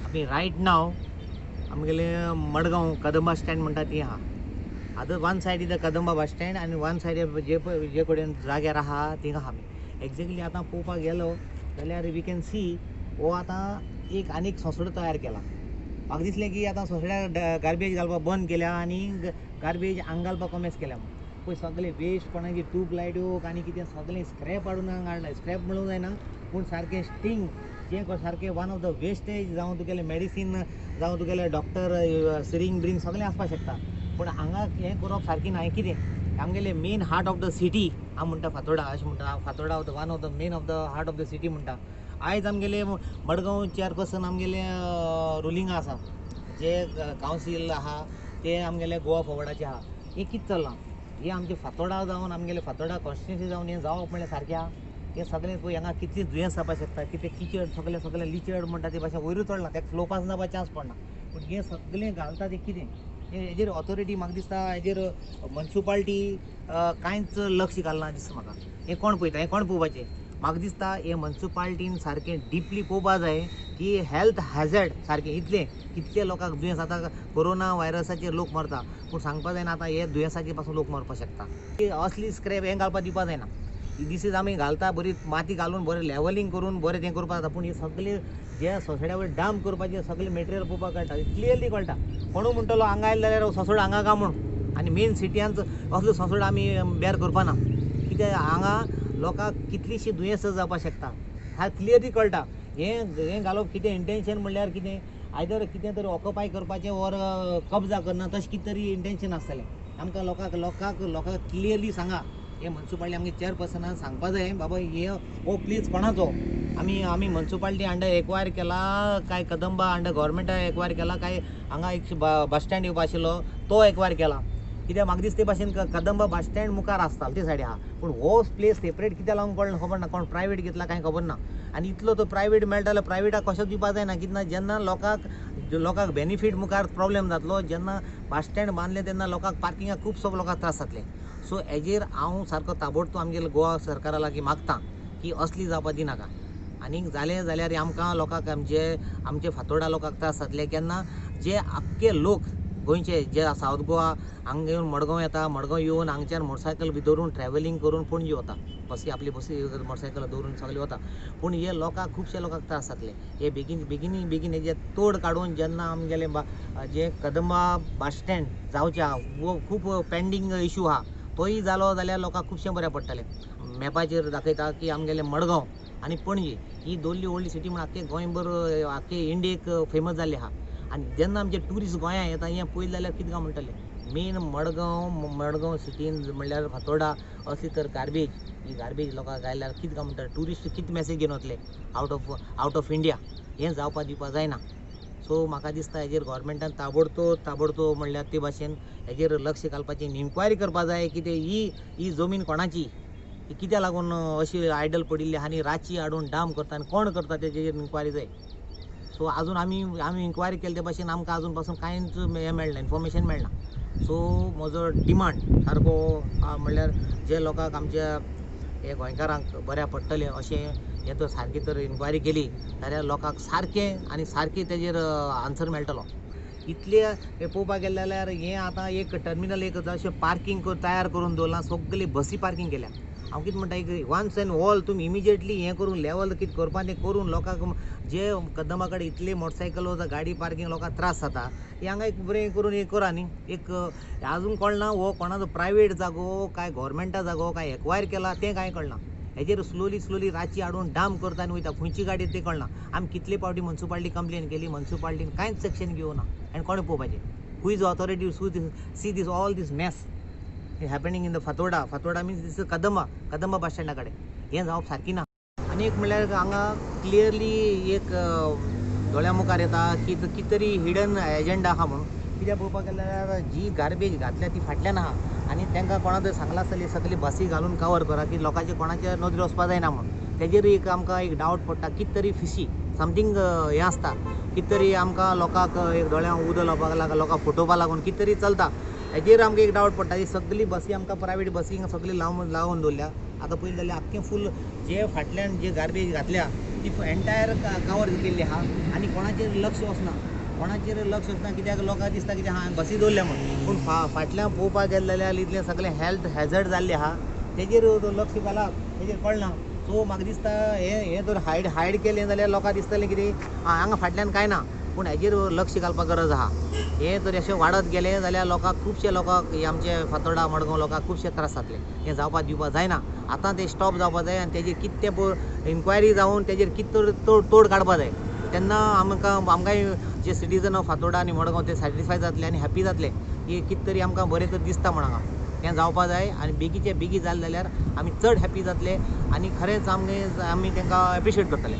आमी रायट नाव आमगेले मडगांव कदंबा स्टँड म्हणटा ती आहा. आतां one side is the Kadamba bus stand आनी वन सायड जे पळय जे कडेन जाग्यार आहा थिंगा आहा आमी. एग्जॅक्टली आतां पळोवपाक गेलो जाल्यार we can see हो आतां एक आनीक सोंसडो तयार केला. म्हाका दिसलें की आतां सोंसड्याक गार्बेज घालपाक बंद केल्या आनी गार्बेज हांगा घालपाक कॉमेस केल्या म्हूण. पळय सगळे वेस्ट कोणाची ट्यूब लायट्यो आनी कितें सगळें स्क्रॅप हाडून हांगा हाडला. स्क्रॅप म्हणूंक जायना पूण सारकें स्टिंग जें सारकें वन ऑफ the wastage जावं तुगेलें मेडिसीन जावं तुगेलें डॉक्टर सिरींग बिरींग सगळें आसपाक शकता. पूण हांगा हें करप सारकें ना. हें कितें आमगेलें main heart of the city हांव म्हणटा फातोर्डा अशें म्हणटा. Fatorda of the one of the main of the heart of the city म्हणटा. आयज आमगेले मडगांव चेअरपर्सन आमगेले रुलिंगा आसा, जे कावन्सील आहा ते आमगेले गोवा फॉवर्डाचे आहा. हें कितें चल्लां हें आमचें फातोर्डा जावन आमगेले फातोर्डा कॉन्स्टिट्युएन्सी जावन हें जावप म्हणल्यार सारकें आहा. हें सगळें पळय हांगा कितलीं दुयेंस जावपाक शकता, कितें किचड सगळें सगळें लिचड म्हणटा ते भाशेन वयरूच चडलां, ताका फ्लो पास जावपाक चान्स पडना. पूण हें सगळें घालता तें कितें हेजेर ऑथॉरिटी म्हाका दिसता हेजेर मुन्सिपाल्टी कांयच लक्ष घालना दिसता म्हाका. हें कोण पळयता, हें कोण पळोवपाचें? म्हाका दिसता हें मुन्सिपाल्टीन सारकें डिपली पळोवपा जाय की हेल्थ हॅझर्ड सारकें इतलें कितले लोकांक दुयेंस आतां कोरोना व्हायरसाचेर लोक मरता पूण सांगपा जायना आतां हे दुयेंसाचेर पासून लोक मरपाक शकता. असली स्क्रॅप हें घालपाक दिवपा जायना. This is आमी घालता बरी माती घालून बरें लेवलिंग करून बरें तें करपाक जाता. पूण हें सगळें जे सोंसड्या वयर डंप करपाचें सगळें मटेरियल पळोवपाक कळटा, क्लियरली कळटा. कोणूय म्हणटलो हांगा आयले जाल्यार सोंसडो हांगा गा म्हूण, आनी मेन सिटीयांत असलो सोंसडो आमी बेर करपाना. कित्याक हांगा लोकांक कितलींशीं दुयेंसां जावपाक शकता हा क्लियरली कळटा. हें हें घालप कितें इंटेन्शन म्हणल्यार कितें आयदर कितें तरी ऑक्युपाय करपाचें ओर कब्जा करना तशें कितें तरी इंटेन्शन आसतलें. आमकां लोकांक लोकांक लोकांक क्लियरली सांगा, हे मुन्सिपाल्टी आमगे चेअरपर्सनान सांगपा जाय बाबा हे हो प्लेस कोणाचो, आमी आमी मुन्सिपाल्टी अंडर एक्वायर केला काय कदंबा अंडर गव्हर्मेंटा एक्वायर केला काय हांगा एक बस स्टँड येवपा आशिल्लो तो एक्वायर केला. कित्याक म्हाका दिसता ते भाशेन कदंबा बस स्टँड मुखार आसता ते सायडी आहा पूण हो प्लेस सेपरेट कित्याक लागून कळना खबर ना, कोण प्रायवेट घेतला कांय खबर ना. आनी इतलो तो प्रायवेट मेळटा जाल्यार प्रायवेटाक कशें दिवपा जायना. कित्याक जेन्ना लोकांक लोकांक बेनिफीट मुखार प्रोब्लेम जातलो, जेन्ना बस स्टँड बांदलें तेन्ना लोकांक पार्किंगाक खूब लोकांक त्रास जातले. सो हेजेर हांव सारको ताबडतोब आमगेले गोवा सरकारा लागीं मागता की असली जावपा दिनाका. आनीक जालें जाल्यार आमकां लोकांक आमचे आमचे फातोर्डा लोकांक त्रास जातले. केन्ना जे आख्खे लोक गोंयचे जे सावथ गोवा हांगा येवन मडगांव येता, मडगांव येवन हांगच्यान मोटरसायकल बी दवरून ट्रॅव्हलिंग करून पणजी वता, बसी आपली बसी मोटरसायकल दवरून सगळे वता. पूण हे लोकांक खुबशे लोकांक त्रास जातले. हे बेगीन बेगीन बेगीन हेजे तोड काडून जेन्ना आमगेले जे कदंबा बस स्टँड जावचें आहा वो खूब पेंडींग इशू आहा तोय जालो जाल्यार लोकांक खुबशें बरें पडटलें. मॅपाचेर दाखयता की आमगेले मडगांव आनी पणजी ही दोनली व्हडली सिटी म्हूण आख्खे गोंयभर आख्खे इंडियेक फेमस जाल्ली आहा. आनी जेन्ना आमचे ट्युरिस्ट गोंया येता हें पळयलें जाल्यार कितें काय म्हणटले मेन मडगांव मडगांव सिटीन म्हणल्यार फातोर्डा असली तर गार्बेज, ही गार्बेज लोकांक घायल्यार कितें काय म्हणटा ट्युरिस्ट कितें मॅसेज घेवन वतले आउट ऑफ इंडिया. हें जावपा दिवपा जायना. सो म्हाका दिसता हेजेर गव्हर्मेंटान ताबडतोब ताबडतोब म्हणल्यार ते भाशेन हेजेर लक्ष घालपाची इन्क्वायरी करपा जाय की ते ही ही जमीन कोणाची, ही कित्याक लागून अशी आयडल पडिल्ली आहा आनी रातची हाडून डंप करता आनी कोण करता तेजेर इन्क्वायरी जाय. सो आजून आमी आमी इन्क्वायरी केले ते भाशेन आमकां आजून पासून कांयच हें मेळना, इन्फॉर्मेशन मेळना. सो म्हजो डिमांड सारको म्हणल्यार जे लोकांक आमच्या हे गोंयकारांक बऱ्या पडटलें अशें हें तर सारकी तर इन्क्वायरी केली जाल्यार लोकांक सारकें आनी सारकें तेजेर आन्सर मेळटलो. इतलें हें पळोवपाक गेलें जाल्यार हें आतां एक टर्मिनल एक अशें पार्किंग तयार करून दवरलां, सगळी बसी पार्किंग केल्या. हांव कितें म्हणटा एक वन्स एंड ऑल तुमी इमिजिएटली हें करून लेवल कितें करपा तें करून लोकांक जे कदंबा कडेन इतले मोटरसायकल वता गाडी पार्किंग लोकांक त्रास जाता, हें हांगा एक बरें करून हें करा न्ही. एक आजून कळना हो कोणाचो प्रायवेट जागो काय गव्हर्मेंटा जागो काय एक्वायर केला तें कांय कळना. हेजेर स्लोली स्लोली रातची हाडून डंप करता आनी वयता, खंयची गाडी तें कळना. आमी कितले फावटी मुन्सिपाल्टी कंप्लेन केली, मुन्सिपाल्टीन कांयच एक्शन घेवना. आनी कोणें पळोवपाचें? Who is authority to see this all this mess happening in the Fatorda? Fatorda means this Kadamba, Kadamba bus स्टँडा कडेन हें जावप सारकी ना. आनी एक म्हणल्यार हांगा क्लियरली एक दोळ्या मुखार येता की कितें तरी हिडन एजेंडा आहा म्हणून. कित्याक पळोवपाक गेल्यार जाल्यार जी गार्बेज घातल्या ती फाटल्यान आहा आनी तांकां कोणा तरी सांगलां आसतलें सगळी बसी घालून कवर करा की लोकांचे कोणाच्या नदरेक वचपा जायना म्हणून. तेजेर एक आमकां एक डावट पडटा कितें तरी फिशी समथींग हें आसता, कितें तरी आमकां लोकांक एक दोळ्यांक उदक लावपाक लागून लोकांक फटोवपाक लागून कितें तरी चलता. हेजेर आमकां एक डावट पडटा. ही सगळी बसी आमकां प्रायवेट बसी सगळी लावन लावन दवरल्या. आतां पयलीं जाल्यार आख्खें फूल जे फाटल्यान जे गार्बेज घातल्या ती एंटायर कवर केल्ली आहा आनी कोणाचेर लक्ष वचना, कोणाचेर लक्ष वचना कित्याक लोकांक दिसता कितें हांवें बसी दवरल्या म्हूण. पूण फाटल्यान पळोवपाक गेले जाल्यार इतलें सगळें हेल्थ हॅझर्ड जाल्लें आहा, तेजेर लक्ष घालाप तेजेर कळना. सो म्हाका दिसता हें जर हायड केलें जाल्यार लोकांक दिसतलें कितें हांगा फाटल्यान कांय ना, पूण हेजेर लक्ष घालपाक गरज आहा. हें जर अशें वाडत गेलें जाल्यार लोकांक खुबशे लोकांक हे आमचे फातोर्डा मडगांव लोकांक खुबशे त्रास जातले. हें जावपाक दिवपाक जायना. आतां तें स्टॉप जावपाक जाय आनी तेजेर कितें तें इन्क्वायरी जावन तेजेर कितें तोड काडपाक जाय. तेन्ना आमकांय जे सिटीजन ऑफ फातोर्डा आनी मडगांव ते सॅटिस्फाय जातले आनी हॅप्पी जातले की कितें तरी आमकां बरें तर दिसता म्हण हांगा. हें जावपाक जाय आनी बेगीचे बेगी जालें जाल्यार आमी चड हॅप्पी जातले आनी खरेंच आमी तांकां एप्रिशिएट करतले.